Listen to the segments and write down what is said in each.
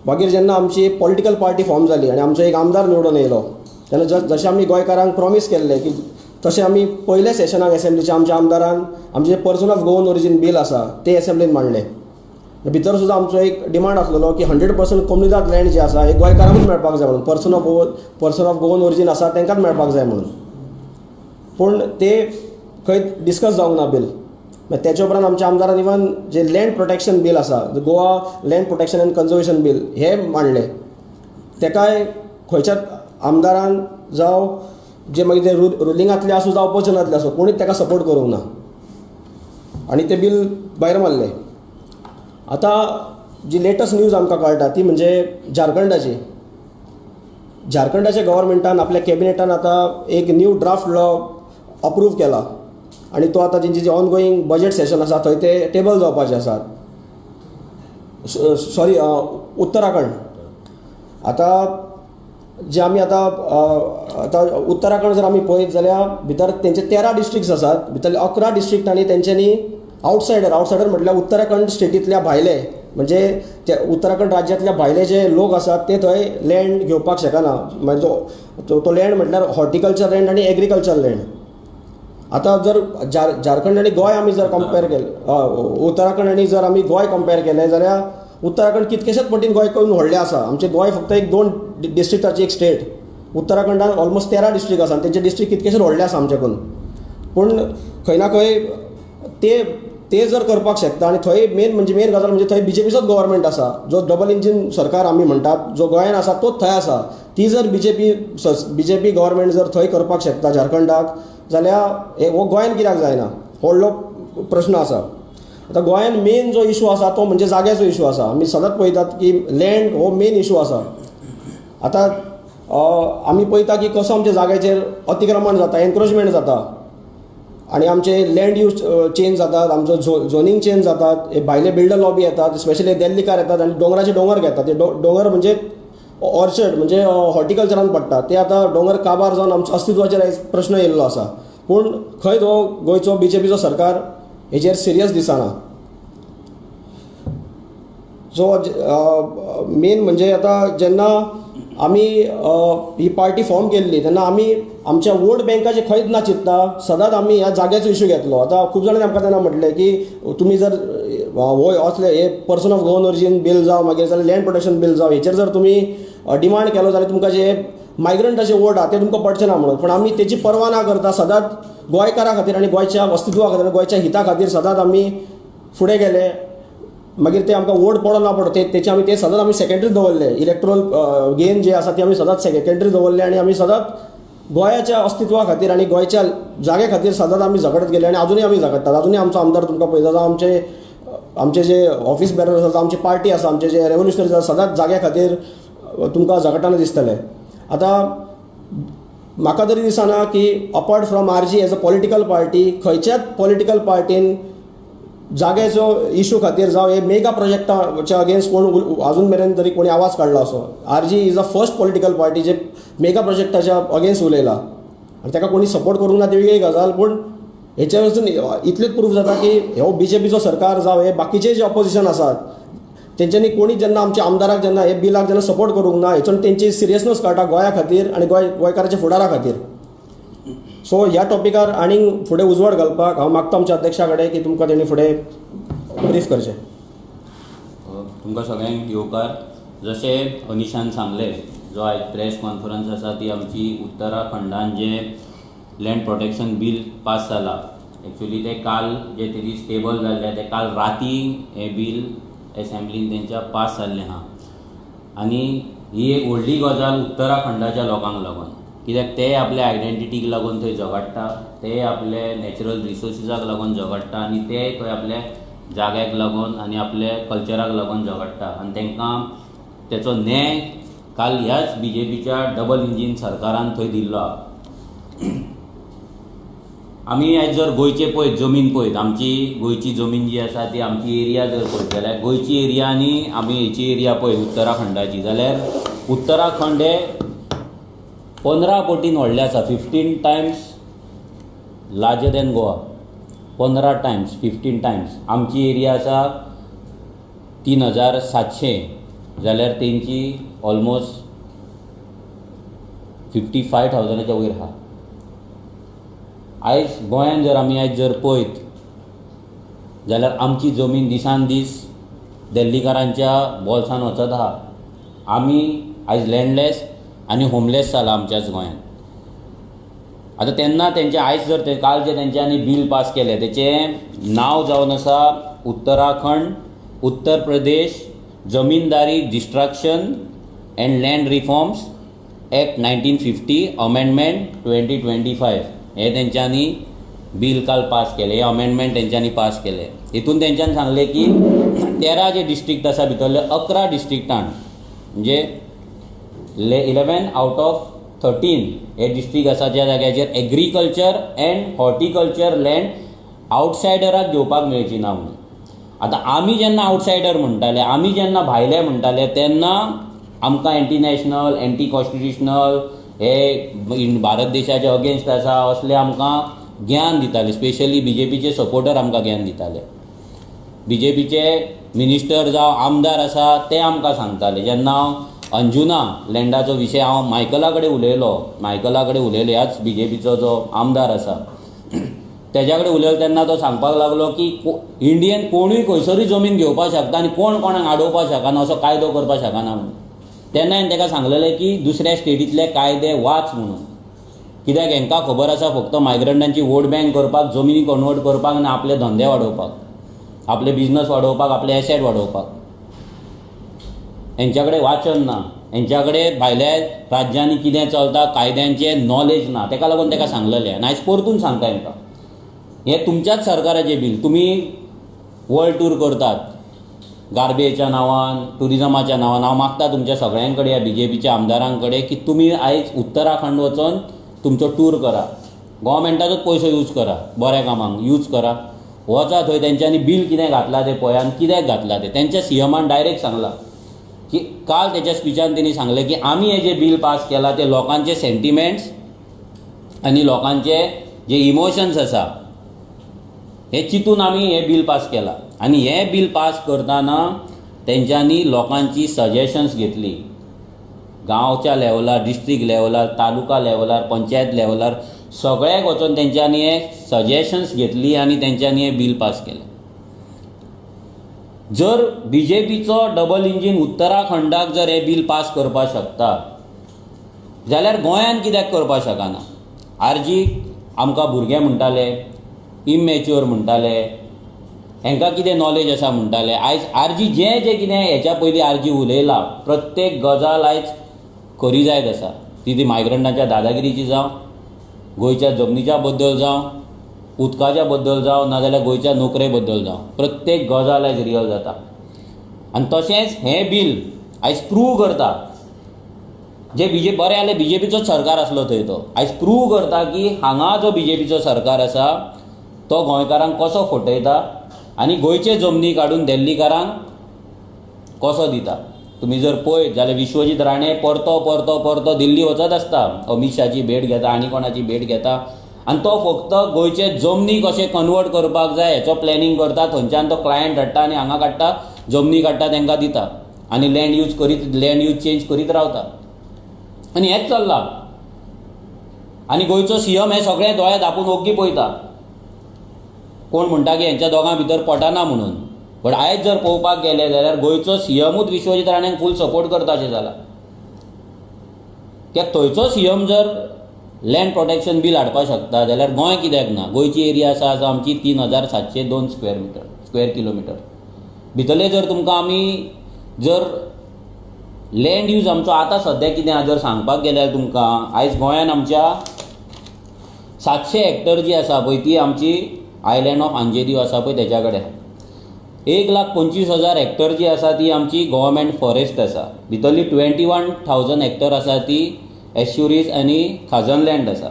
मागीर जेन्ना आमची पॉलिटिकल पार्टी फॉर्म जाली आनी आमचो एक आमदार निवडून येयलो तेन्ना जशें आमी गोंयकारांक प्रॉमीस केल्लें की तशें आमी पयल्या सेशनाक एसेंब्लीच्या आमच्या आमदारान आमचें person of Goan origin bill आसा तें एसेंब्लीन मांडलें. भितर सुद्दां आमचो एक डिमांड आसलेलो की 100% कोमुनिदाद लँड जे आसा हे गोंयकारांकूच मेळपाक जाय म्हणून, person of Goan origin आसा तांकांच मेळपाक जाय म्हणून. पूण ते खंय डिस्कस जावंक ना बील. तेच्या उपरांत आमच्या आमदारान इवन जे लँड प्रोटेक्शन बील आसा, Goa land protection and conservation bill, हे मांडलें. तेकाय खंयच्याच आमदारान जावं जे मागीर ते रुलिंगांतले आसूं जावं ऑपोजिशनांतले आसूं कोणीच ताका सपोर्ट करूंक ना आनी तें बील भायर मारलें. आतां जी लेटस्ट न्यूज आमकां कळटा ती म्हणजे झारखंडाची. झारखंडाच्या गव्हर्मेंटान आपल्या कॅबिनेटान आतां एक न्यू ड्राफ्ट लॉ अप्रूव केला आनी तो आतां तेंची जे ऑनगोईंग बजेट सेशन आसा थंय ते टेबल जावपाचे आसात. सॉरी, उत्तराखंड. आतां जे आमी आतां आतां उत्तराखंड जर आमी पळयत जाल्यार भितर तेंचे 13 डिस्ट्रिक्ट्स आसात, भितरले 11 डिस्ट्रिक्टांनी तेंच्यांनी आवटसायडर म्हटल्यार उत्तराखंड स्टेटींतल्या भायले, म्हणजे ते उत्तराखंड राज्यांतल्या भायले जे लोक आसात ते थंय लँड घेवपाक शकना. मागीर तो लँड म्हटल्यार हॉर्टिकल्चर लँड आनी एग्रीकल्चर लँड. आतां जर झारखंड आनी गोंय आमी जर कंपेर केलें, उत्तराखंड आनी जर आमी गोंय कंपेर केलें जाल्यार उत्तराखंड कितकेशेच पटीन गोंय करून व्हडलें आसा. आमचें गोंय फक्त एक 2 डिस्ट्रिक्टाची एक स्टेट, उत्तराखंडान ऑलमोस्ट 13 डिस्ट्रिक्ट आसा आनी तेंचे डिस्ट्रिक्ट कितकेशेच व्हडले आसा आमच्याकून. पूण खंय ना खंय ते जर करपाक शकता आनी थंय मेन म्हणजे मेन गजाल म्हणजे थंय बीजेपीचोच गव्हर्मेंट आसा, जो डबल इंजीन सरकार आमी म्हणटात जो गोंयान आसा तोच थंय आसा. ती जर बीजेपी गव्हर्मेंट जर थंय करपाक शकता झारखंडाक जाल्यार हो गोंयान कित्याक जायना, व्हडलो प्रश्न आसा. आतां गोंयान मेन जो इशू आसा तो म्हणजे जाग्याचो इशू आसा. आमी सदांच पळयतात की लँड हो मेन इशू आसा. आतां आमी पळयता की कसो आमच्या जाग्याचेर अतिक्रमण जाता, एनक्रोचमेंट जाता आनी आमचे लँड यूज चेंज जातात, आमचो झोनींग चेंज जातात, हे भायले बिल्डर लॉबी येतात, स्पेशली दिल्लीकार येतात आनी दोंगराचे दोंगर घेतात. ते दोंगर म्हणजे ऑर्चर्ड म्हणजे हॉर्टिकल्चरान पडटा, ते आतां दोंगर काबार जावन आमच्या अस्तित्वाचेर आयज प्रश्न येयल्लो आसा. पूण खंय तो गोंयचो बीजेपीचो सरकार हेचेर सिरियस दिसना. सो मेन म्हणजे आतां जेन्ना आमी ही पार्टी फॉर्म केल्ली तेन्ना आमी आमच्या वोट बँकाचे खंयच ना चिंतता, सदांच आमी ह्या जाग्याचो इशू घेतलो. आतां खूब जाणांनी आमकां तेन्ना म्हटलें की तुमी जर हो असले हे person of Goan origin bill जावं मागीर जाल्यार लँड प्रोटेक्शन बील जावं हेचेर जर तुमी डिमांड केलो जाल्यार तुमकां जे मायग्रंटाचे वोट आहा ते तुमकां पडचे ना म्हणून. पूण आमी तेची पर्वा ना करता सदांच गोंयकारां खातीर आनी गोंयच्या अस्तित्वा खातीर गोंयच्या हिता खातीर सदांच आमी फुडें गेले. मागीर ते आमकां वोट पडो ना पडो तेचे आमी ते सदांच आमी सेकेंडरी दवरले. इलेक्ट्रोल गेन जे आसा ते आमी सदांच सेकेंडरी दवरले आनी आमी सदांच गोंयाच्या अस्तित्वा खातीर आनी गोंयच्या जागे खातीर सदांच आमी झगडत गेले आनी आजुनूय आमी झगडटात. आजुनूय आमचो आमदार तुमकां पळयता जावं आमचे जे ऑफिस बेरर आसा, आमची पार्टी आसा, आमचे जे रेवोल्युशनरीज आसा सदांच जाग्या खातीर तुमकां झगडटना दिसतले. आतां म्हाका तरी दिसना की apart from RG as a political party खंयच्याच पॉलिटिकल पार्टीन जाग्याचो इशू खातीर जावं हे मेगा प्रोजेक्टाच्या अगेन्स्ट कोण आजून मेरेन तरी कोणी आवाज काडला असो. RG is a first political party जे मेगा प्रोजेक्टाच्या अगेन्स्ट उलयला आनी ताका कोणी सपोर्ट करूंक ना ती वेगळी गजाल. पूण हेच्या वचून इतलेंच प्रूफ जाता की हो बीजेपीचो सरकार जावं हे बाकीचे जे ऑपोजिशन आसात तेंच्यांनी कोणी जेन्ना आमच्या आमदाराक जेन्ना हे बिलाक जेन्ना सपोर्ट करूंक ना हेच्यान तेंची सिरियसनेस कळटा गोंया खातीर आनी गोंयकाराच्या फुडारा खातीर. सो ह्या टॉपिकार आनीक फुडें उजवाड घालपाक हांव मागता आमच्या अध्यक्षा कडेन की तुमकां तेणी फुडें ब्रीफ करचें. तुमकां सगळ्यांक येवकार. जशें अनिशान सांगलें, जो आयज प्रेस कॉन्फरन्स आसा ती आमची उत्तराखंडान जें लँड प्रोटेक्शन बील पास जाला, एक्चुली तें काल जे ते दीस टेबल जाल्लें तें काल राती हें बील एसेंब्लीन तेंच्या पास जाल्लें आहा. आनी ही एक व्हडली गजाल उत्तराखंडाच्या लोकांक लागून, कित्याक ते आपल्या आयडेंटिटीक लागून थंय झगडटा, ते आपले नॅचरल रिसोर्सिसाक लागून झगडटा आनी ते थंय आपल्या जाग्याक लागून आनी आपल्या कल्चराक लागून झगडटा. आनी तांकां तेचो न्याय काल ह्याच बीजेपीच्या डबल इंजीन सरकारान थंय दिल्लो आहा. आमी आयज जर गोंयचे पळयत जमीन पळयत, आमची गोंयची जमीन जी आसा ती आमची एरिया जर पळयत जाल्यार गोंयची एरिया आनी आमी हेची एरिया पळयत उत्तराखंडाची जाल्यार उत्तराखंड हे 15 पटीन व्हडलें आसा, 15 Times larger than Goa, 15 Times 15 Times. आमची एरिया आसा 3700 जाल्यार तेंची ऑलमोस्ट 55,000च्या वयर आहा. आयज गोंयान जर आमी आयज जर पळयत जाल्यार आमची जमीन दिसान दीस दिल्लीकारांच्या बोल्सान वचत आहा. आमी आयज लँडलेस आनी होमलेस जाला आमच्याच गोंयांत. आतां तेन्ना तेंचे आयज जर ते काल जे तेंच्यांनी बील पास केलें तेचें नांव जावन आसा Uttarakhand Uttar Pradesh Zamindari destruction and land reforms act 1950 amendment 2025. हें तेंच्यांनी बील काल पास केलें, हे अमेंडमेंट तेंच्यांनी पास केलें. हितून तेंच्यांनी सांगलें की 13 जे डिस्ट्रिक्ट आसा भितरले 11 डिस्ट्रिक्टान म्हणजे 11 आउट ऑफ 13 हे डिस्ट्रिक्ट आसा ज्या जाग्याचेर एग्रीकल्चर अँड हॉर्टिकल्चर लँड आवटसायडराक घेवपाक मेळची ना म्हणून. आतां आमी जेन्ना आवटसायडर म्हणटाले, आमी जेन्ना भायले म्हणटाले तेन्ना आमकां एंटी नॅशनल, एंटी कॉन्स्टिट्युशनल, हे भारत देशाचे अगेन्स्ट आसा असले आमकां ज्ञान दिताले. स्पेशली बीजेपीचे सपोर्टर आमकां ज्ञान दिताले, बीजेपीचे मिनिस्टर जावं आमदार आसा ते आमकां सांगताले. जेन्ना हांव अंजुना लँडाचो विशय हांव मायकला कडेन उलयलो, ह्याच बीजेपीचो जो आमदार आसा तेज्या कडेन उलयलो तेन्ना तो सांगपाक लागलो की इंडियन कोणूय खंयसरूय जमीन घेवपाक शकता आनी कोण कोणाक आडोवपाक शकना, असो कायदो करपाक शकना म्हणून. तेन्ना हांवें ताका सांगलेलें की दुसऱ्या स्टेटींतले कायदे वाच म्हणून, कित्याक हांकां खबर आसा फक्त मायग्रंटांची वोट बँक करपाक, जमिनी कन्वर्ट करपाक आनी आपले धंदे वाडोवपाक, आपले बिजनस वाडोवपाक, आपले एसेट वाडोवपाक. हेंच्या कडेन वाचन ना, हेंच्या कडेन भायल्या राज्यांनी कितें चलता कायद्यांचें नॉलेज ना, ताका लागून ताका सांगलेलें. आनी आयज परतून सांगता हेंकां, हें तुमच्याच सरकाराचें बील. तुमी वर्ल्ड टूर करतात गार्बेच्या नांवान, ट्युरिजमाच्या नांवान. हांव मागता तुमच्या सगळ्यां कडेन, ह्या बीजेपीच्या आमदारां कडेन की तुमी आयज उत्तराखंड वचोन तुमचो टूर करा, गव्हर्मेंटाचोच पयसो यूज करा, बऱ्या कामांक यूज करा. वचा थंय तेंच्यांनी बील कितें घातलां तें पळया आनी कित्याक घातलां तें. तेंच्या सीएमान डायरेक्ट सांगलां की काल तेच्या स्पिचान तेणी सांगलें की आमी हें जें बील पास केलां तें लोकांचे सेंटिमेंट्स आनी लोकांचे जे इमोशन्स आसा हे चिंतून आमी हें बील पास केलां. आनी हें बील पास करतना तेंच्यांनी लोकांची सजेशन्स घेतली, गांवच्या लेवलार, डिस्ट्रिक्ट लेवलार, तालुका लेवलार, पंचायत लेवलार सगळ्याक वचून तेंच्यांनी हे सजेशन्स घेतली आनी तेंच्यांनी हें बील पास केलें. जर बीजेपीचो डबल इंजीन उत्तराखंडाक जर हें बील पास करपाक शकता जाल्यार गोंयांत कित्याक करपाक शकना? आरजी आमकां भुरगे म्हणटाले, इमॅच्युअर म्हणटाले, हांकां कितें नॉलेज आसा म्हणटाले. आयज आरजी जें जें कितें हेच्या पयलीं आरजी उलयला प्रत्येक गजाल आयज खरी जायत आसा. ती ती मायग्रंटांच्या दादागिरीची जावं, गोंयच्या जमनीच्या बद्दल जावं, उदकाच्या बद्दल जावं, नाजाल्यार गोंयच्या नोकरे बद्दल जावं, प्रत्येक गजाल आयज रियल जाता. आनी तशेंच हें बील आयज प्रूव करता, जे बीजे बरें जालें बीजेपीचोच सरकार आसलो थंय, तो आयज प्रूव करता की हांगा जो बीजेपीचो सरकार आसा तो गोंयकारांक कसो फटयता आनी गोंयचे जमनी काडून दिल्लीकारांक कसो दिता. तुमी जर पळयत जाल्यार विश्वजीत राणे परतो परतो परतो दिल्ली वचत आसता, अमीत शाहची भेट घेता आनी कोणाची भेट घेता आनी तो फक्त गोंयचे जमनी कशें कन्वर्ट करपाक जाय हेचो प्लॅनिंग करता. थंयच्यान तो क्लायंट हाडटा आनी हांगा काडटा, जमनी काडटा, तांकां दिता आनी लँड यूज करीत, लँड यूज चेंज करीत रावता. आनी हेंच चल्लां. आनी गोंयचो सीएम हें सगळें दोळे धांपून ओग्गी पळयता. कोण म्हणटा की हेंच्या दोगां भितर पटना म्हणून, बट आयज जर पळोवपाक गेले जाल्यार गोंयचो सीएमूच विश्वजीत राणेक फूल सपोर्ट करता अशें जालां. कित्याक थंयचो सीएम जर लँड प्रोटेक्शन बील हाडपाक शकता जाल्यार गोंय कित्याक ना? गोंयची एरिया आसा आसा आमची 3702 स्क्वेअर किलोमिटर. भितरले जर तुमकां आमी जर लँड यूज आमचो आतां सद्या कितें आसा जर सांगपाक गेल्यार तुमकां आयज गोंयान आमच्या 700 हेक्टर जी आसा पळय ती आमची आयलँड ऑफ अंजेदीव आसा पळय तेच्या कडेन. 1,25,000 हेक्टर जी आसा ती आमची गव्हर्मेंट फॉरेस्ट आसा. भितरली 21,000 हेक्टर आसा ती एश्युरीज आनी खाजन लँड आसा.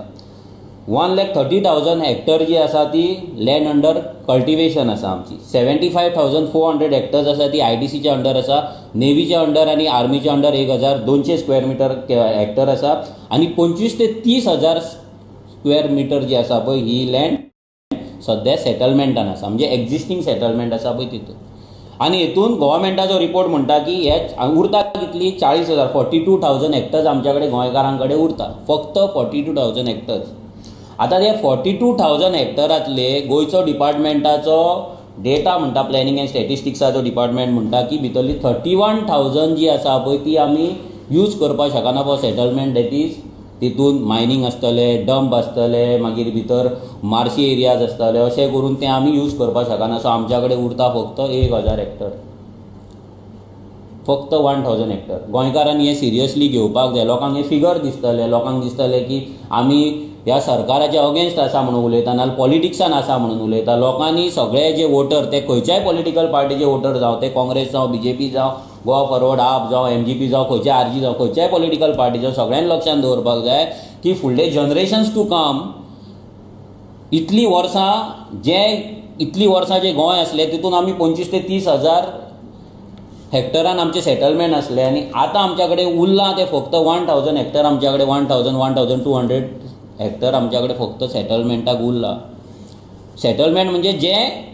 1,30,000 हेक्टर जी आसा ती लँड अंडर कल्टिवेशन आसा आमची. 75,400 हेक्टर्स आसा ती आयडीसीच्या अंडर आसा, नेवीच्या अंडर आनी आर्मीच्या अंडर 1,200 स्क्वेअर मिटर हेक्टर आसा. आनी 25 ते 30,000 स्क्वेअर मिटर जी आसा पळय ही लँड सद्या सेटलमेंटान आसा, म्हणजे एक्झिस्टींग सेटलमेंट आसा पळय तितून. आनी हेतून गोवोरमेंटाचो रिपोर्ट म्हणटा की हे उरता कितली 40,000 42,000 हेक्टर्स आमच्या कडेन गोंयकारां कडेन उरता, फक्त 42,000 हेक्टर्स. आतां ते 42,000 हेक्टरांतले गोंयचो डिपार्टमेंटाचो डेटा म्हणटा, प्लॅनिंग अँड स्टॅटिस्टिक्साचो डिपार्टमेंट म्हणटा की भितरली 31,000 जी आसा पळय ती आमी यूज करपाक शकना फॉर सेटलमेंट. That is तितून मायनींग आसतलें, डंप आसतले, मागीर भितर मार्शी एरियाज आसतले, अशें करून तें आमी यूज करपाक शकना. सो आमच्या कडेन उरता फक्त 1,000 हेक्टर, फक्त 1,000 हेक्टर. गोंयकारांनी हें सिरियसली घेवपाक जाय. लोकांक हें फिगर दिसतलें, लोकांक दिसतलें की आमी ह्या सरकाराच्या अगेन्स्ट आसा म्हणून उलयता, नाजाल्यार पॉलिटिक्सान आसा म्हणून उलयता. लोकांनी सगळे जे वोटर, ते खंयच्याय पॉलिटिकल पार्टीचे वोटर जावं, ते काँग्रेस जावं, बीजेपी जावं, गोवा फॉरवर्ड, आप जावं, एमजीपी जावं, खंयचे आरजी जावं, खंयच्याय पॉलिटिकल पार्टीचे, सगळ्यांनी लक्षांत दवरपाक जाय की फुडले जनरेशन्स टू कम इतलीं वर्सां जे इतलीं वर्सां जे गोंय आसलें तितून आमी 25 ते 30 हजार हेक्टरान आमचें सेटलमेंट आसलें आनी आतां आमच्या कडेन उरलां तें फक्त 1,000 हेक्टर. आमच्या कडेन 1,000 1,200 हेक्टर आमच्या कडेन फक्त सेटलमेंटाक उरलां. सेटलमेंट म्हणजे जें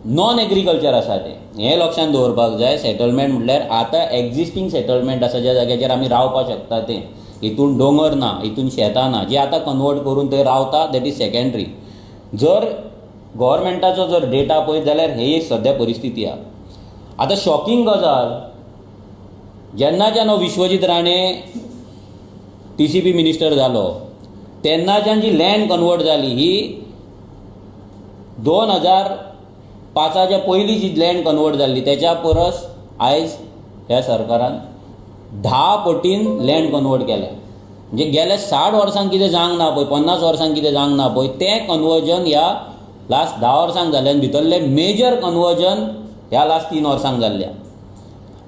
नॉन एग्रीकल्चर आसा तें, हें लक्षांत दवरपाक जाय. सेटलमेंट म्हटल्यार आतां एग्जिस्टींग सेटलमेंट आसा ज्या जाग्याचेर आमी रावपाक शकता तें, हितून दोंगर ना, हितून शेतां ना, जे आतां कन्वर्ट करून थंय रावता that is secondary. जर गोवोरमेंटाचो जर डेटा पळयत जाल्यार ही सद्या परिस्थिती आसा. आतां शॉकिंग गजाल, जेन्नाच्यान हो विश्वजीत राणे TCP minister जालो तेन्नाच्यान जी लँड कन्वर्ट जाली ही 2005च्या पयलीं जी लँड कन्वर्ट जाल्ली तेच्या परस आयज ह्या सरकारान 10 पटीन लँड कन्वर्ट केल्या. म्हणजे गेल्या 60 वर्सांक कितें जावंक ना पळय, 50 वर्सांक कितें जावंक ना पळय, तें कन्वर्जन ह्या लास्ट 10 वर्सांक जालें आनी भितरलें मेजर कन्वर्जन ह्या लास्ट 3 वर्सांक जाल्लें.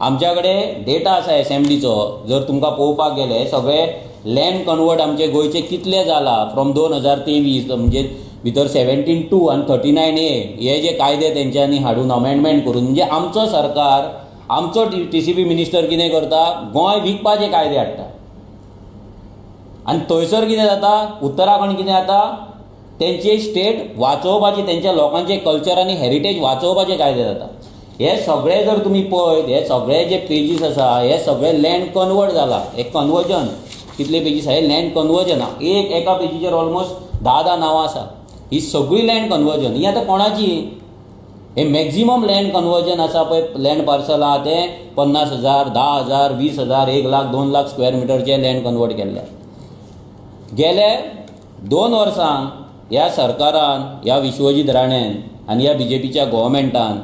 आमच्या कडेन डेटा आसा एसएमडीचो, जर तुमकां पळोवपाक गेले सगळे लँड कन्वर्ट आमचे गोंयचे कितले जाला फ्रॉम 2023, म्हणजे भितर 17(2) आनी 39A हे जे कायदे तेंच्यांनी हाडून अमेंडमेंट करून, म्हणजे आमचो सरकार, आमचो TCP minister कितें करता, गोंय विकपाचे कायदे हाडटा. आनी थंयसर कितें जाता, उत्तराखंड कितें जाता, तेंचे स्टेट वाचोवपाची, तेंच्या लोकांचे कल्चर आनी हेरिटेज वाचोवपाचे कायदे जाता. हे सगळे जर तुमी पळयत, हे सगळे जे पेजीस आसा हे सगळे लँड कन्वर्ट जाला. हे कन्वर्जन कितले पेजीस आसा, हे लँड कन्वर्जन एक एका पेजीचेर ऑलमोस्ट 10-10 नांवां आसा. ही सगळी लँड कन्वर्जन ही आतां कोणाची, हे मॅक्झिमम लँड कन्वर्जन आसा पळय, लँड पार्सल आहा तें 50,000, 10,000, 20,000, 1 लाख, 2 लाख स्क्वेअर मिटरचे लँड कन्वर्ट केल्ले. गेले 2 वर्सांक ह्या सरकारान, ह्या विश्वजीत राणेन आनी ह्या बीजेपीच्या गोवोरमेंटान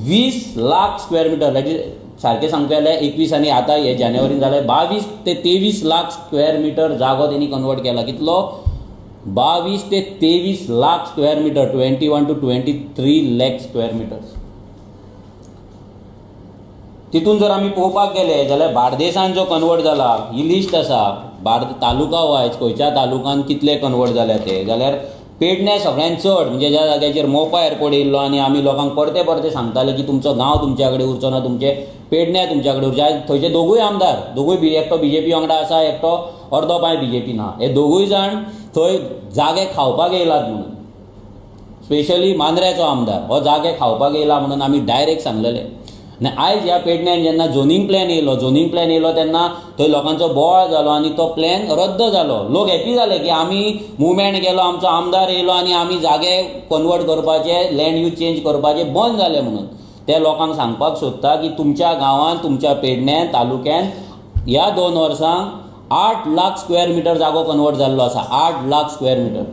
20 lakh square metre, that is सारकें सांगता जाल्यार 21 आनी आतां हे जानेवारीन जाल्यार 22 ते 23 लाख स्क्वेअर मिटर जागो तेणी कन्वर्ट केला. कितलो, 22 ते 23 lakh square metre, 21 to 23 lakh square metres. तितून जर आमी पळोवपाक गेले जाल्यार बार्देसान जो कन्वर्ट जाला ही लिस्ट आसा, तालुका वायज खंयच्या तालुकान कितले कन्वर्ट जाल्या ते, जाल्यार पेडणे सगळ्यांत चड, म्हणजे ज्या जाग्याचेर मोपा एअरपोर्ट येयल्लो आनी आमी लोकांक परते परते सांगताले की तुमचो गांव तुमच्या कडेन उरचो ना, तुमचे पेडणे तुमच्या कडेन उरचे. आयज थंयचे दोगूय आमदार, दोगूय, एकटो बीजेपी वांगडा आसा, एकटो अर्दो पांय बीजेपी ना, हे दोगूय जाण थंय जागे खावपाक येयलात म्हणून, स्पेशली मांद्र्याचो आमदार हो जागे खावपाक येयला म्हणून आमी डायरेक्ट सांगलेले. आनी आयज ह्या पेडण्यान जेन्ना झोनींग प्लॅन येयलो, झोनींग प्लॅन येयलो तेन्ना थंय लोकांचो बोवाळ जालो आनी तो प्लॅन रद्द जालो. लोक हॅपी जाले की आमी मुवमेंट केलो, आमचो आमदार येयलो आनी आमी जागे कन्वर्ट करपाचे, लँड यूज चेंज करपाचे बंद जाले म्हणून. ते लोकांक सांगपाक सोदता की तुमच्या गांवांत, तुमच्या पेडण्यान तालुक्यान ह्या 2 वर्सांक 8 लाख स्क्वेअर मिटर जागो कन्वर्ट जाल्लो आसा, 8 लाख स्क्वेअर मिटर.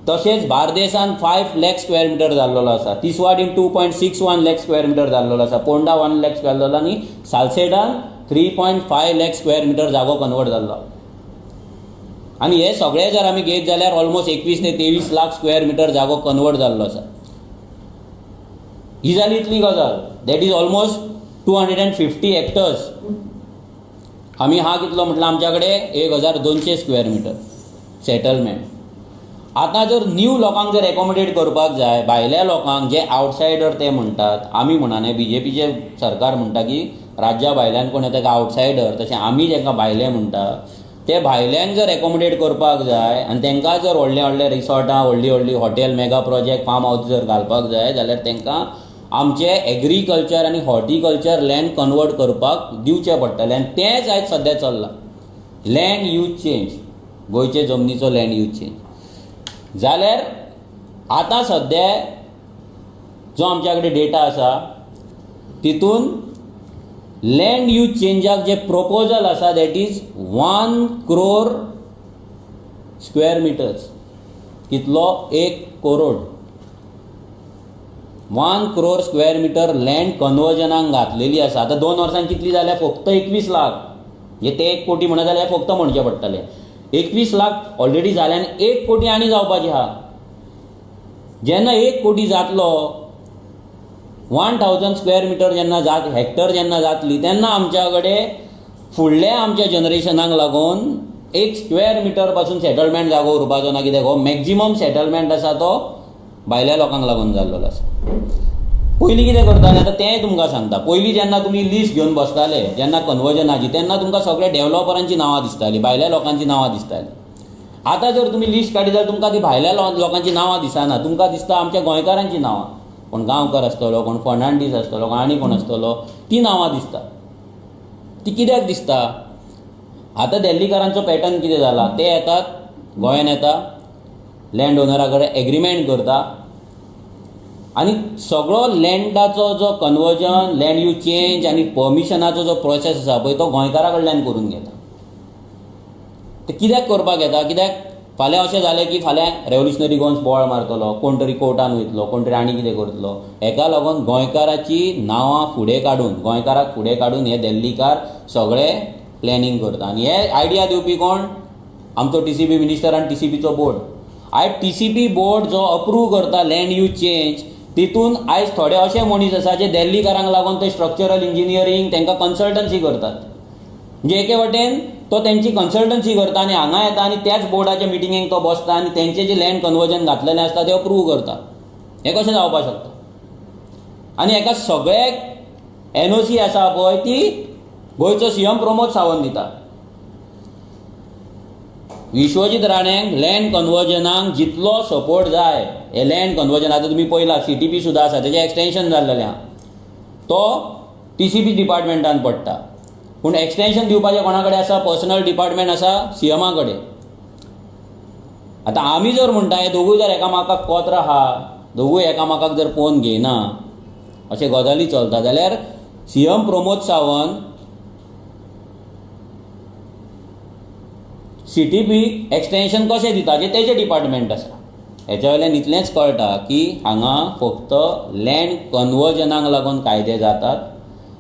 तशेंच बार्देसान 5 लाख स्क्वेअर मिटर जाल्लो आसा, तिसवाडीन 2.61 लाख स्क्वेअर मिटर जाल्लो आसा, पोंडा 1 लाख स्क्वेअर जाल्लो आनी सालसेटान 3.5 लाख स्क्वेअर मिटर जागो कन्वर्ट जाल्लो. आनी हे सगळे जर आमी घेत जाल्यार ऑलमोस्ट 21 ते 23 लाख स्क्वेअर मिटर जागो कन्वर्ट जाल्लो आसा. ही जाली इतली गजाल, that is almost 250 hectares. आमी हा कितलो म्हटल्यार आमच्या कडेन 1200 स्क्वेअर मिटर सेटलमेंट. आतां जर न्यू लोकांक जर एकोमोडेट करपाक जाय, भायल्या लोकांक जे आवटसायडर ते म्हणटात, आमी म्हणना, बीजेपीचे सरकार म्हणटा की राज्या भायल्यान कोण येता आवटसायडर, तशें आमी तांकां भायले म्हणटा, ते भायल्यान जर एकोमोडेट करपाक जाय आनी तांकां जर व्हडले व्हडले रिसॉर्टां, व्हडली व्हडली hotel, mega project, farm house जर घालपाक जाय जाल्यार तांकां आमचे एग्रीकल्चर आनी हॉर्टिकल्चर लँड कन्वर्ट करपाक दिवचें पडटलें आनी तेंच आयज सद्या चल्लां. लँड यूज चेंज, गोंयचे जमनीचो लँड यूज चेंज जाल्यार आतां सद्या जो आमच्या कडेन डेटा आसा तितून लँड यूज चेंजाक जे प्रपोजल आसा that is 1 crore square meters. कितलो? 1 crore. 1 crore square metre land कन्वर्जनाक घातलेली आसा. आतां 2 वर्सांक कितली जाल्या? फक्त 21 लाख. म्हणजे ते 1 कोटी म्हणत जाल्यार फक्त म्हणचें पडटलें. 21 लाख ऑलरेडी जाले आनी 1 कोटी आनी जावपाची आहा. जेन्ना 1 कोटी जातलो, 1000 स्क्वेअर मिटर जेन्ना जात, हेक्टर जेन्ना जातली तेन्ना आमच्या कडेन फुडल्या आमच्या जनरेशनाक लागून 1 स्क्वेअर मिटर पासून सेटलमेंट जागो उरपाचो ना. कित्याक हो मॅक्झिमम सेटलमेंट आसा तो भायल्या लोकांक लागून जाल्लो आसा. पयलीं कितें करताले आतां तेंय तुमकां सांगता. पयलीं जेन्ना तुमी लिस्ट घेवन बसताले जेन्ना कन्वर्जनाची तेन्ना तुमकां सगळे डेवलॉपरांची नांवां दिसतालीं, भायल्या लोकांची नांवां दिसतालीं. आतां जर तुमी लिस्ट काडली जाल्यार तुमकां ती भायल्या लोकांची नांवां दिसना, तुमकां दिसता आमच्या गोंयकारांची नांवां. कोण गांवकर आसतलो, कोण फर्नांडीस आसतलो, कोण आनी कोण आसतलो, ती नांवां दिसता. ती कित्याक दिसता? आतां दिल्लीकारांचो पॅटर्न कितें जाला, ते येतात गोंयान येता, लँड ओनरा कडेन एग्रीमेंट करता आनी सगळो लँडाचो जो कन्वर्जन, लँड यूज चेंज आनी परमिशनाचो जो प्रोसेस आसा पळय तो गोंयकारा कडल्यान करून घेता. ते कित्याक करपाक येता? कित्याक फाल्यां अशें जालें की फाल्यां रेवोल्युशनरी गोवन्स बोवाळ मारतलो, कोण तरी कोर्टान वयतलो, कोण तरी आनी कितें करतलो. हेका लागून गोंयकाराची नांवां फुडें काडून, गोंयकाराक फुडें काडून हे दिल्लीकार सगळे प्लॅनिंग करता. आनी हे आयडिया दिवपी कोण? आमचो TCP minister आनी TCPचो बोर्ड. आयज TCP board जो अप्रूव करता लँड यूज चेंज, तितून आयज थोडे अशे मनीस आसा जे दिल्लीकारांक लागून ते स्ट्रक्चरल इंजिनियरींग तांकां कन्सल्टन्सी करतात. म्हणजे एके वटेन तो तेंची कन्सल्टन्सी करता आनी हांगा येता आनी त्याच बोर्डाच्या मिटिंगेक तो बसता आनी तेंचे जे लँड कन्वर्जन घातलेलें आसता ते अप्रूव करता. हें कशें जावपाक शकता? आनी हेका सगळ्याक NOC आसा पळय ती गोंयचो CM Pramod Sawant दिता. विश्वजीत राणेंक लँड कन्वर्जनाक जितलो सपोर्ट जाय, हे लँड कन्वर्जन आतां तुमी पळयला CTP सुद्दां आसा, तेजें एक्सटेंशन जाल्लेलें आहा, तो TCP डिपार्टमेंटान पडटा. पूण एक्सटेंशन दिवपाचें कोणा कडेन आसा? पर्सनल डिपार्टमेंट आसा CMA कडेन. आतां आमी जर म्हणटा हे दोगूय जर एकामेकाक कोत्र आहा, दोगूय एकामेकाक जर पळोवन घेयना, अशें गजाली चलता जाल्यार CM Pramod Sawant CTP extension कशें दिता जें तेजें डिपार्टमेंट आसा. हेच्या वयल्यान इतलेंच कळटा की हांगा फक्त लँड कन्वर्जनाक लागून कायदे जातात.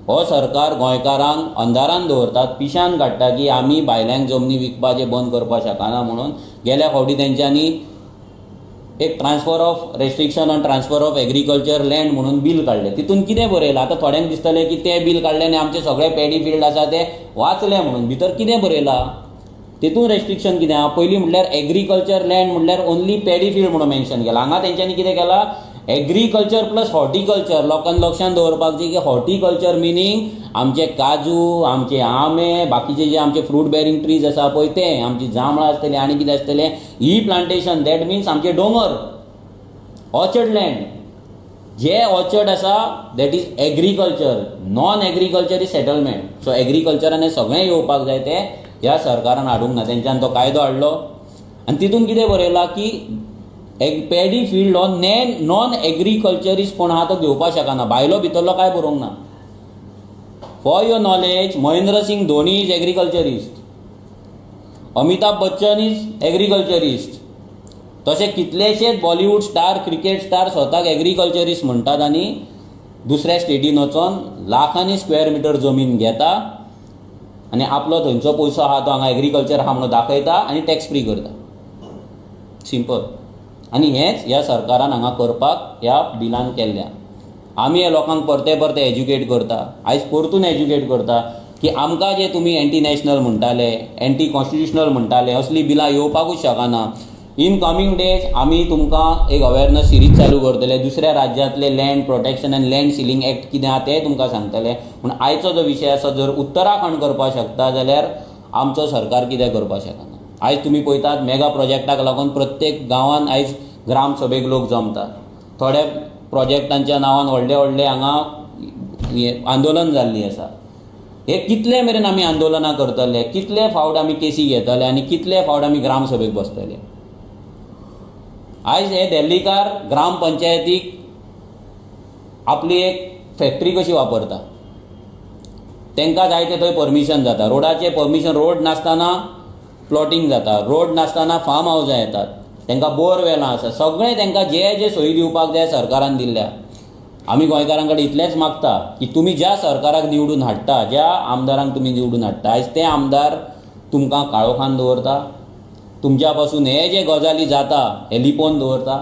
हो सरकार गोंयकारांक अंधारान दवरतात, पिशान काडटा की आमी भायल्यांक जमनी विकपाचें बंद करपाक शकना म्हणून. गेल्या फावटी तेंच्यांनी एक transfer of restriction on transfer of agriculture land म्हणून बील काडलें. तितून कितें बरयलां? आतां थोड्यांक दिसतलें की तें बील काडलें आनी आमचे सगळे पॅडी फिल्ड आसा ते वाचले म्हणून. भितर कितें बरयलां? तितून रेस्ट्रिक्शन कितें आहा? पयलीं म्हणल्यार एग्रीकल्चर लँड म्हणल्यार ओन्ली पॅडी फिल्ड म्हणून मेन्शन केलां. हांगा तेंच्यांनी कितें केलां? Agriculture plus horticulture. लोकांक लक्षांत दवरपाक जाय की हॉर्टिकल्चर मिनींग आमचे काजू, आमचे आंबे, बाकीचे जे आमचे फ्रूट बेरींग ट्रीज आसा पळय ते, आमची जांबळां आसतलीं आनी कितें आसतलें, ही प्लांटेशन, that means आमचे दोंगर, ऑर्चर्ड लँड. जे ऑर्चर्ड आसा that is agriculture, non agriculture is settlement. So एग्रीकल्चरान सगळें येवपाक जाय, तें ह्या सरकारान हाडूंक ना. तेंच्यान तो कायदो हाडलो आनी तितून कितें बरयलां की पॅडी फिल्ड हो नॉन एग्रीकल्चरिस्ट कोण आहा तो घेवपाक शकना. भायलो भितरलो कांय बरोवंक ना. For your knowledge, Mahendra Singh Dhoni is agriculturist, Amitabh Bachchan is agriculturist. तशें कितलेशेच बॉलिवूड स्टार, क्रिकेट स्टार स्वताक एग्रीकल्चरिस्ट म्हणटात आनी दुसऱ्या स्टेटीन वचोन लाखांनी स्क्वेअर मिटर जमीन घेता आनी आपलो थंयचो पयसो आहा तो हांगा एग्रीकल्चर आहा म्हणून दाखयता आनी टॅक्स फ्री करता. सिंपल. आनी हेंच ह्या सरकारान हांगा करपाक ह्या बिलान केल्लें. आमी ह्या लोकांक परते परते एज्युकेट करता, आयज परतून एज्युकेट करता की आमकां जे तुमी एंटी नॅशनल म्हणटाले, एंटी कॉन्स्टिट्युशनल म्हणटाले, असलीं बिलां येवपाकूच शकना. इन कमींग डेज आमी तुमकां एक अवेरनस सिरीज चालू करतले, दुसऱ्या राज्यांतले land protection and land ceiling act कितें आहा तें तुमकां सांगतले. पूण आयचो जो विशय आसा, जर उत्तराखंड करपाक शकता जाल्यार आमचो सरकार कितें करपाक शकना. आयज तुमी पळयतात मेगा प्रोजेक्टाक लागून प्रत्येक गांवांत आयज ग्रामसभेक लोक जमतात. थोडे प्रोजेक्टांच्या नांवान व्हडले व्हडले हांगा आंदोलन जाल्लीं आसा. हे कितले मेरेन आमी आंदोलनां करतले, कितले फावट आमी केसी घेतले आनी कितले फावट आमी ग्रामसभेक बसतले. आयज हे दिल्लीकार ग्रामपंचायतीक आपली एक फॅक्टरी कशी वापरता. तांकां जाय ते थंय परमिशन जाता, रोडाचें परमिशन, रोड नासतना प्लॉटींग जाता, रोड नासतना फार्म हावजां येतात, तांकां बोरवेलां आसा, सगळें तांकां जे जे सोयी दिवपाक जाय सरकारान दिल्ल्या. आमी गोंयकारां कडेन इतलेंच मागता की तुमी ज्या सरकाराक निवडून हाडटा, ज्या आमदारांक तुमी निवडून हाडटा, आयज ते आमदार तुमकां काळोखान दवरता, तुमच्या पासून हे जे गजाली जाता हे लिपोवन दवरता.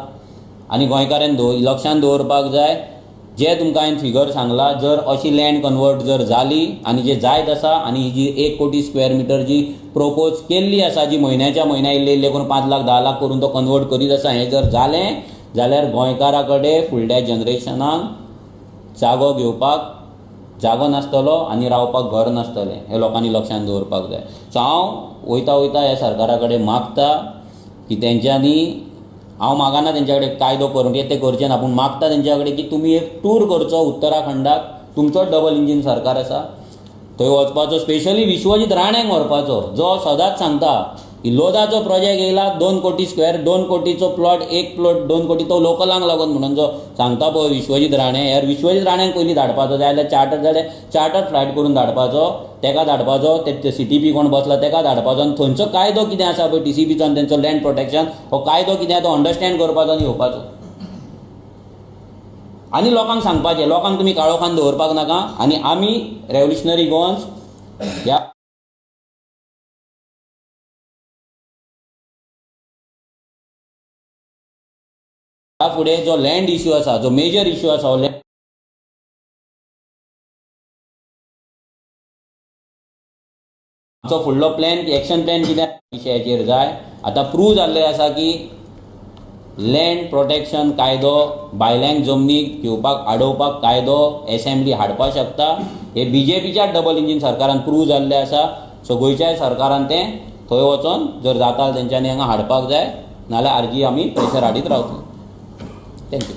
आनी गोंयकारान लक्षान दवरपाक जाय, जे तुमकां हांवें फिगर सांगला, जर अशी लँड कन्वर्ट जर जाली आनी जे जायत आसा आनी ही जी 1 कोटी स्क्वेअर मिटर जी प्रपोज केल्ली आसा, जी म्हयन्याच्या म्हयन्या इल्ले इल्ले करून 5 लाख 10 लाख करून तो कन्वर्ट करीत आसा, हें जर जालें जाल्यार गोंयकारा कडेन फुडल्या जनरेशनाक जागो घेवपाक जागो नासतलो आनी रावपाक घर नासतलें. हें लोकांनी लक्षांत दवरपाक जाय. सो हांव वयता वयता ह्या सरकारा कडेन मागता की तेंच्यांनी, हांव मागना तेंच्या कडेन कायदो करूंक, ते करचे ना, पूण मागता तेंच्या कडेन की तुमी एक टूर करचो उत्तराखंडाक, तुमचो डबल इंजीन सरकार आसा थंय वचपाचो, स्पेशली विश्वजीत राण्यांक व्हरपाचो, जो सदांच सांगता की लोधाचो प्रोजेक्ट येयला 2 कोटी स्क्वेअर, 2 कोटीचो प्लॉट, एक प्लॉट 2 कोटी तो लोकलांक लागून म्हणून जो सांगता पळय विश्वजीत राणे, ह्या विश्वजीत राण्यांक पयलीं धाडपाचो, जाय जाल्यार चार्टर, जाल्यार चार्टर फ्लायट करून धाडपाचो, तेका धाडपाचो, ते CTP कोण बसला तेका धाडपाचो आनी थंयचो कायदो कितें आसा पळय TCPचो आनी तेंचो लँड प्रोटेक्शन हो कायदो कितें आसा तो अंडरस्टँड करपाचो आनी येवपाचो आनी लोकांक सांगपाचें, लोकांक तुमी काळोखान दवरपाक नाका. आनी आमी रेव्होल्युशनरी गोवन्स ह्या फुडें जो लँड इश्यू आसा, जो मेजर इश्यू आसा हो आमचो फुडलो प्लॅन, एक्शन प्लॅन कितें विशयाचेर जाय. आतां प्रूव जाल्लें आसा की लँड प्रोटेक्शन कायदो भायल्यांक जमनी घेवपाक आडोवपाक कायदो एसेंब्ली हाडपाक शकता, हे बीजेपीच्या डबल इंजीन सरकारान प्रूव जाल्लें आसा. सो गोंयच्याय सरकारान तें थंय वचोन जर जाता तेंच्यांनी हांगा हाडपाक जाय, नाल्यार आरजी आमी प्रेशर हाडीत रावतले. Thank you.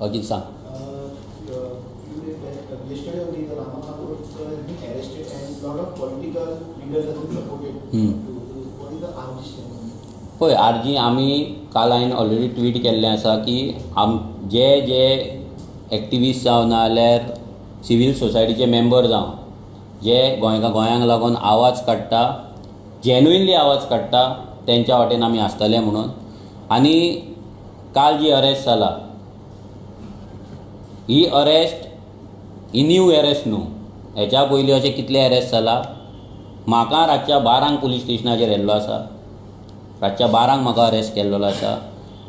Ajit सांग. Yesterday only the Rama Thakur has been arrested and lot of political leaders have been supported. What is the RG stand? पळय RG आमी काल हांवें ऑलरेडी ट्वीट केल्लें आसा की जे जे एक्टिविस्ट जावं ना जाल्यार सिवील सोसायटीचे मेंबर जावं जे गोंयांक लागून आवाज काडटा, जेन्युइनली आवाज काडटा, तेंच्या वाटेन आमी आसतले म्हणून. आनी काल जी अरेस्ट जाला ही अरेस्ट ही न्यू अरेस्ट न्हू, हेच्या पयलीं अशें कितले अरेस्ट जाला. म्हाका रातच्या 12 पुलीस स्टेशनाचेर येल्लो आसा, रातच्या 12 म्हाका अरेस्ट केल्लो आसा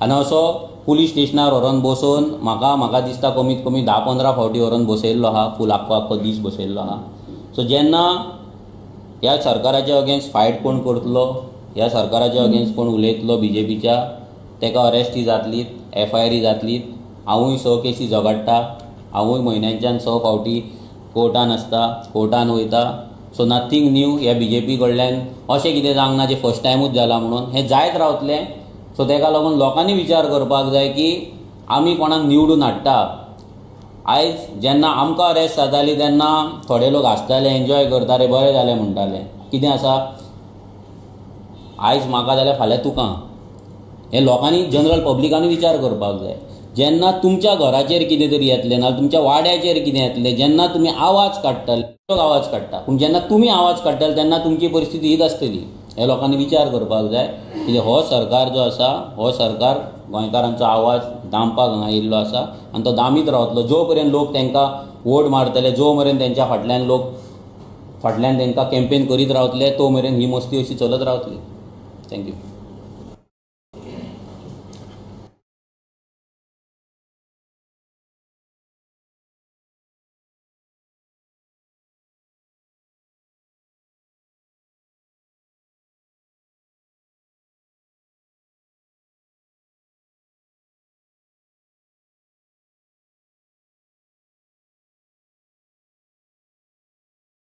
आनी असो पुलीस स्टेशनार व्हरोन बसोवन म्हाका म्हाका दिसता कमीत कमी 10-15 फावटी व्हरोन बसयल्लो आहा, फूल आख्खो आख्खो दीस बसयल्लो आहा. सो जेन्ना ह्या सरकाराच्या अगेन्स्ट फायट कोण करतलो, ह्या सरकाराच्या अगेन्स्ट कोण उलयतलो बीजेपीच्या, तेका अरेस्टी जातली, FIR जातली. हांवूय 6 केसी झगडटा, हांवूय म्हयन्याच्यान 6 फावटी कोर्टान आसता, कोर्टान वयता. सो नथींग न्यू ह्या बीजेपी कडल्यान अशें कितें जावंक ना जें फर्स्ट टायमूच जालां म्हणून, हें जायत रावतलें. सो तेका लागून लोकांनी विचार करपाक जाय की आमी कोणाक निवडून हाडटा. आयज जेन्ना आमकां अरेस्ट जाताली तेन्ना थोडे लोक हांसताले, एन्जॉय करताले, बरें जालें म्हणटाले. कितें आसा, आयज म्हाका जाल्यार फाल्यां तुका, हें लोकांनी जनरल पब्लिकांनी विचार करपाक जाय. जेन्ना तुमच्या घराचेर कितें तरी येतलें ना तुमच्या वाड्याचेर कितें येतलें, जेन्ना तुमी आवाज काडटले, लोक आवाज काडटा, पूण जेन्ना तुमी आवाज काडटले तेन्ना तुमची परिस्थिती हीच आसतली. हे लोकांनी विचार करपाक जाय की हो सरकार जो आसा हो सरकार गोंयकारांचो आवाज दामपाक हांगा येयल्लो आसा आनी तो दामीत रावतलो जो पर्यंत लोक तांकां वोट मारतले, जो मेरेन तेंच्या फाटल्यान लोक फाटल्यान तांकां कॅम्पेन करीत रावतले तो मेरेन ही मस्ती अशी चलत रावतली. Thank you.